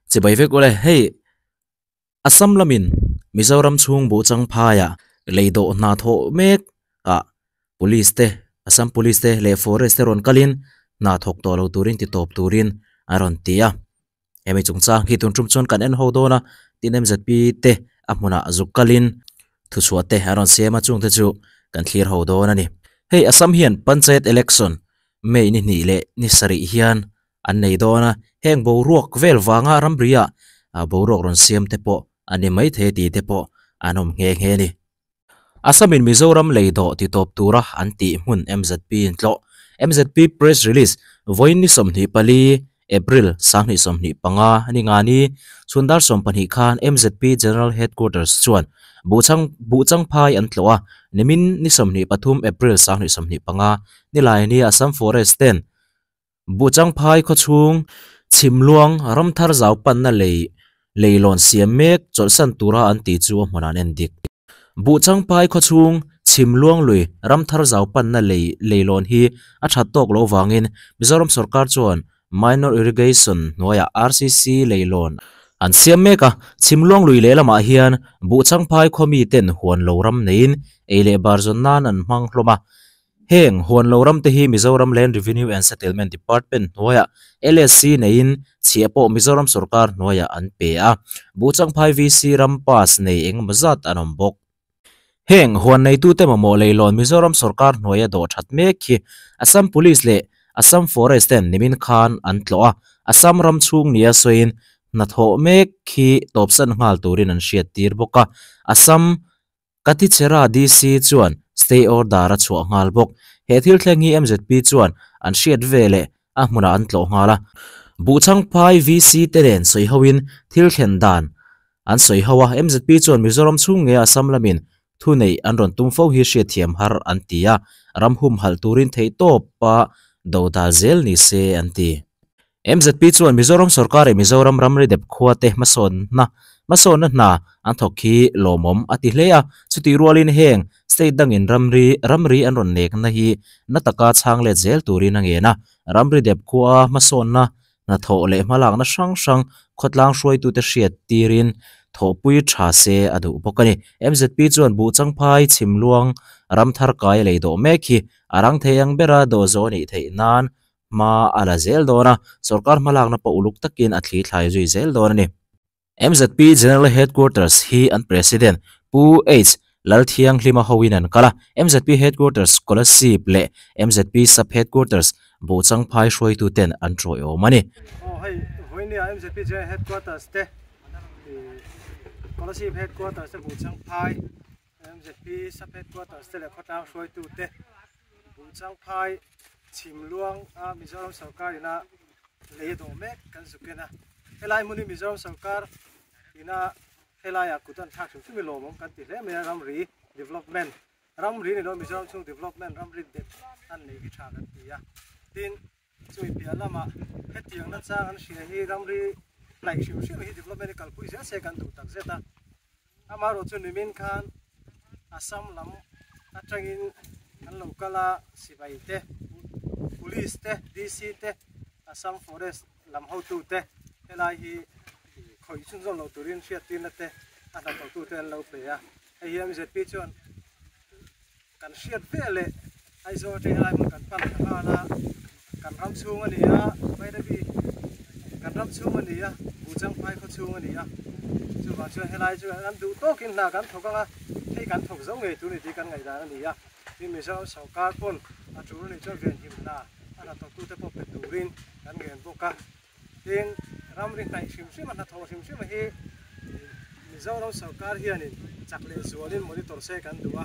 Chibai vek ule, hei Assam lamin Mizoram chhung buh chang phaiah lei dawh hna thawh mek ah Police te, Assam Police te leh Forest te rawn kalin hna thawk tawh lo turin ti tawp turin a rawn ti a. Hemi chungchang hi tun tum chuan kan en ho dawn a, tin MZP te a hmunah zuk kalin thuchhuah te a rawn siam a, chungte chu kan thlir ho dawn a ni. Hei Assam hian Panchayat Election May ni hnih leh ni sarih hian an nei dawn a, heng boruak vel vanga ramriah boruak rawn siam te pawh a ni maithei tih te pawh an awm nghe nghe a ni. Assam-in Mizoram lei dawh ti tawp tura an tih hmun MZP in tlawh. MZP Press Release, Vawiin ni 24, April, 2025 ni nga ni, chhun dar 12 khan MZP General Headquarters chuan Buhchang Buhchangphai an tlawh a, nimin ni 23 April 2025 nilai ni Assam Forest ten Buhchangphai khawchhung chhimluang ramthar zau panna lei leilawn siam mek chawlhsan tura an tih chu a hmunah an en dik. Buhchangphai khawchhung chhimluang lui ramthar zau panna lei leilawn hi a that tawk loh vangin Mizoram sorkar chuan Minor Irrigation hnuaiah RCC leilawn an siam mek a, chhimluang lui lehlamah hian Buhchangphai khaw miten huan lo ram neiin ei leh bar zawn nan an hmang hlawm a. Heng huan lo ram te hi Mizoram Land Revenue and Settlement Department hnuaiah LSC neiin chhiah pawh Mizoram sorkar hnuaiah an pe a, Buhchangphai VC ram pass nei engemaw zat an awm bawk. Heng huan neitute mamawh leilawn Mizoram sorkar hnuaia dawh that mek hi Assam Police leh Assam Forest ten nimin khan an tlawh a, Assam ram chhung nia sawiin hnathawh mek hi tawpsan nghal turin an hriattir bawk a, Assam Katichera DC chuan stay order a chhuah nghal bawk. He thil thleng hi MZP chuan an hriat ve leh a hmunah an tlawh nghal a. Buhchangphai VC te nen sawi hoin thil thlen dan an sawi ho a, MZP chuan Mizoram chhung nge Assam lamin thu neih an rawn tum fo hi hriatthiam har an ti a, ram humhalh turin theihtawpa dodal zel ni se an ti. MZP chuan Mizoram sorkar leh Mizoram ramri dep khua te hmasawnna hmasawnna hna an thawk hi lawmawm a ti hle a, chutih rualin heng state dangin ramri ramri an rawn nekna hi na taka chhang let zel turin a ngen a, ramri dep khua hmasawnna hnathawh leh hmalakna hrang hrang khawtlang hruaitute hriat tirin thawhpui tha se a duh bawk a ni. MZP chuan Buhchangphai Chhimluang ramthar kai lei dawh mek hi a rang thei ang bera dawh zawh a nih theih nan hma a la zel dawn a, sorkar hmalakna pawh uluk takin a thli thlai zui zel dawn a ni. MZP General Headquarters hi an President Pu H. Lalthianghlima hoin an kal a, MZP Headquarters Kolasib leh MZP Sub Headquarters Buhchangphai hruaituten an tawiawm a ni. Aw hei vawinia MZP General Headquarters te Kolasib Headquarters te Buhchangphai MZP Sub Headquarters te leh khawtlang hruaitute Buhchangphai Chhimluang a Mizoram sorkar ina lei a dawh mek kan zuk en a, helai hmun hi Mizoram sorkar ina helaiah kut an thlak hrim hrim hi lawmawm kan ti hle mai a, ramri development ramri ni lo Mizoram chhung development ramri dep an nei hi tha kan ti a, tin chumi piah lamah hetiang nachang an hria hi ramri hnaih hrim hrim hi development hi kalpui zel se kan duh takzet a. Amaherawh chu nimin khan Assam lam atangin an lo kal a, sipai te, Police te, DC te, Assam Forest lam hotu te helai hi khawih chhunzawm lo turin hriattirna te a hnathawktu te an lo pe a. Hei hi MZP chuan kan hriat ve leh Aizawl atang helai hmun kan pan thla nghal a, kan ram chhung a ni a, Bairabi kan ram chhung a ni a, Buhchangphai khaw chhung a ni a, chuvang chuan helai chu an duh tawkin hna kan thawk ang a, hei kan thawk zo ngei tur ni tih kan ngaihdan a ni a, tin Mizoram sorkar pawn a tul a nih chuan venhim hna a hnathawktute pawh pe turin kan ngen bawk a. Tin, ramri hnaih hrim hrim a hnathawh hrim hrim hi Mizoram sorkar hianin chak leh zualin monitor se kan duh a,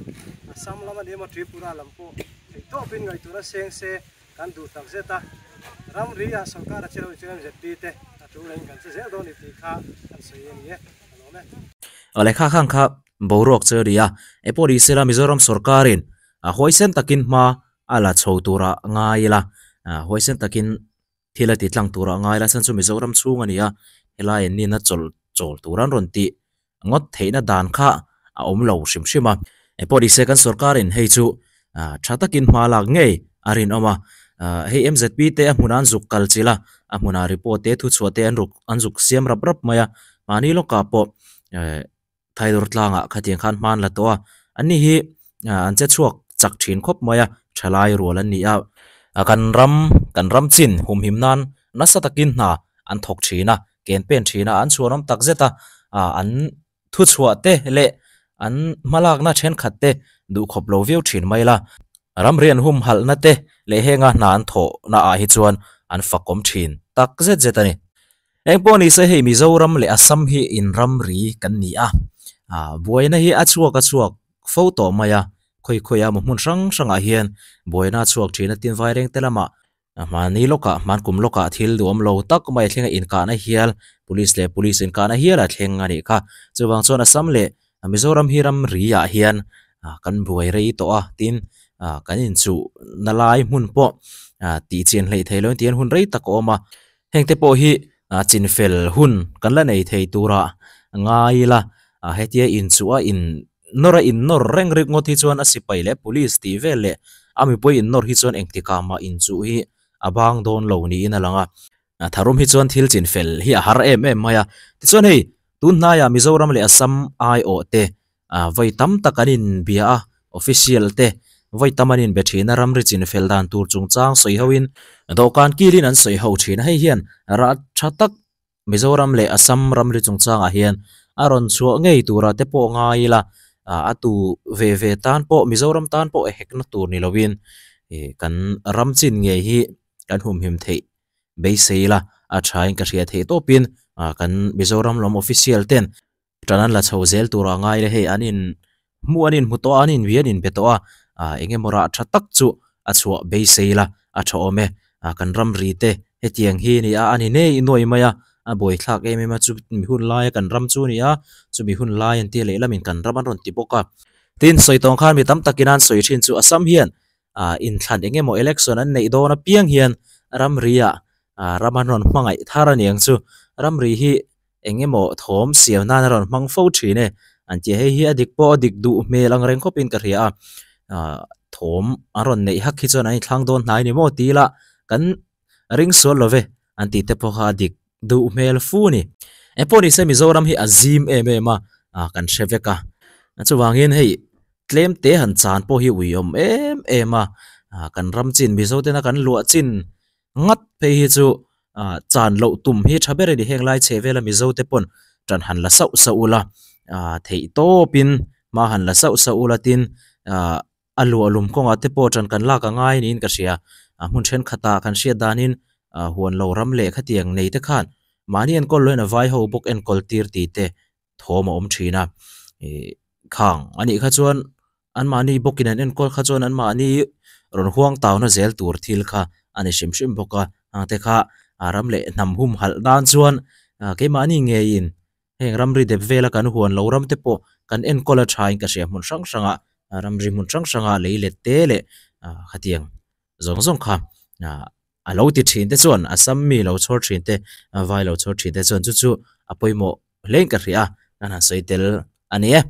Assam lam a ni emaw Tripura lam pawh theihtawpin ngaihtuahna seng se kan duh tak zet a, ramri ah sorkar a che lo ni chuan MZP te a tul angin kan che zel dawn ni tih kha kan sawi a ni e, ka lawm e. Aw lehkha khan kha boruak chu a ni a, epawh ni sela Mizoram sorkarin a huaisen takin hma a la chho tura ngai ila, huaisen takin Thil a ti tlang turah ngai la chhan chu Mizoram chhung a ni a, helai an nihna chawl chawl tur an rawn tih ngawt theihna dan kha a awm lo hrim hrim a. Engpawh ni se kan sorkarin hei chu tha takin hma lak ngei a rinawm a, hei MZP te a hmun an zuk kal chilh a, a hmunah report te thuchhuah te an ruk an zuk siam rap rap mai a mahni lawkah pawh ehh thaidawr tlangah khatiang khan hma an la tawh a an ni hi ah an che chhuak chak thin khawp mai a thalai rual an ni a kan ram kan ram chin humhim nan nasa takin hna an thawk thin a ken pen thin a an chhuanawm tak zet a ah an thuchhuah te leh an hmalakna thenkhat te duhkhawp lo viau thin mai la. Ramri an humhalhna te leh henga hna an thawhna ah hi chuan an fakawm thin tak zet zet a ni. Eng pawh ni se hei Mizoram leh Assam hi in ramri kan ni a, ah buaina hi a chhuak a chhuak fo tawh mai a, khawi khawi a maw hmun hrang hrangah hian buaina a chhuak thin a tin vaireng te lamah Mahni lawkah hmankum lawkah thil duhawm lo tak mai thlenga inkahna hial Police leh Police inkahna hial a thleng a nih kha. Chuvang chuan Assam leh Mizoram hi ramri ah hian kan buai rei tawh a tin kan inchuh na lai hmun pawh tih chian hleih theih loin tihian hun rei tak a awm a. Heng te pawh hi chinfel hun kan la nei thei tura ngai ila hetia inchuh a in Nawr a innawr reng rikngawt hi chuan a sipai leh police tih vel leh a mipui innawr hi chuan engtikah mah inchuh hi a bang dawn lo niin a lang a. Tharum hi chuan thil chin fel hi a har em em mai a. Tichuan hei, tun hnaiah Mizoram leh Assam aiawh te vawi tam tak an inbia a, official te vawi tam an inbe thin a, ramri chin fel dan tur chungchang sawi hoin dawhkan kilin an sawi ho thin a, hei hian rah tha tak Mizoram leh Assam ramri chungchangah hian a rawn chhuah ngei tura te pawh ngai ila, a tu ve ve tan pawh Mizoram tan pawh hekna tur ni lovin ih kan ram chin ngei hi kan humhim theih beisei ila a thain ka hria theih tawpin kan Mizoram lam official ten Tan an la chho zel tur a ngai le hei an in hmuh an in hmu tawh a an in vi an in be tawh a ah eng emaw rah tha tak chu a chhuah beisei la a tha awm e ah kan ramri te hetiang hi a ni a a ni nei nuai mai a a buaithlak em em a chu mi hun laia kan ram chu a ni a chumi hun lai an tia lehlam in kan ram an rawn ti bawk a tin sawi tawng khan mi tam takin an sawi thin chu Assam hian ah inthlan eng emaw election an neih dawn apiang hian ramri ah ah ram an rawn hmangaih thar a niang chu ramri hi eng emaw thawm siam nan a rawn hmang fo thin e an tih a hei hi a dik pawh a dik duh hmel ang reng khawpin ka hria a ah thawm a rawn neih hak hi chuan an inthlang dawn hnai ni maw tih ila kan ring sual lo ve an tih te pawh kha a dik duh hmel fu a ni. Engpawh ni se Mizoram hi a zim em em a ah kan hre vek a chuvangin hei tlem te han chan pawh hi uiawm em em a ah kan ram chin Mizo tena kan luah chin Ngat phei hi chu ah chan loh tum hi tha ber a ni heng lai chhe vela Mizo te pawn tan han la sauh sauh ula ah theih tawpin hma han la sauh sauh ula tin ah a luah lum kawngah te pawh tan kan lak a ngai niin ka hria a hmun thenkhatah kan hriat danin ah huan lo ram leh khatiang nei te khan mahni enkawl loin a vai ho bawk enkawl tir tih te thawm a awm thin a ih khang a nih kha chuan anmahni bawkin an enkawl kha chuan anmahni rawn huang tauna zel tur thil kha a ni hrim hrim bawk a hang te kha a ram leh hnam hum halh nan chuan ah keimahni ngeiin heng ramri dep vela kan huan lo ram te pawh kan enkawl a thain ka hria hmun hrang hrangah ramri hmun hrang hrangah lei let te leh ah khatiang zawng zawng kha ah a lo ti thin te chuan Assam mi lo chhawr thin te vai lo chhawr thin te chuan chu chu a pawimawh hlein ka hria a kan han sawi tel a ni e.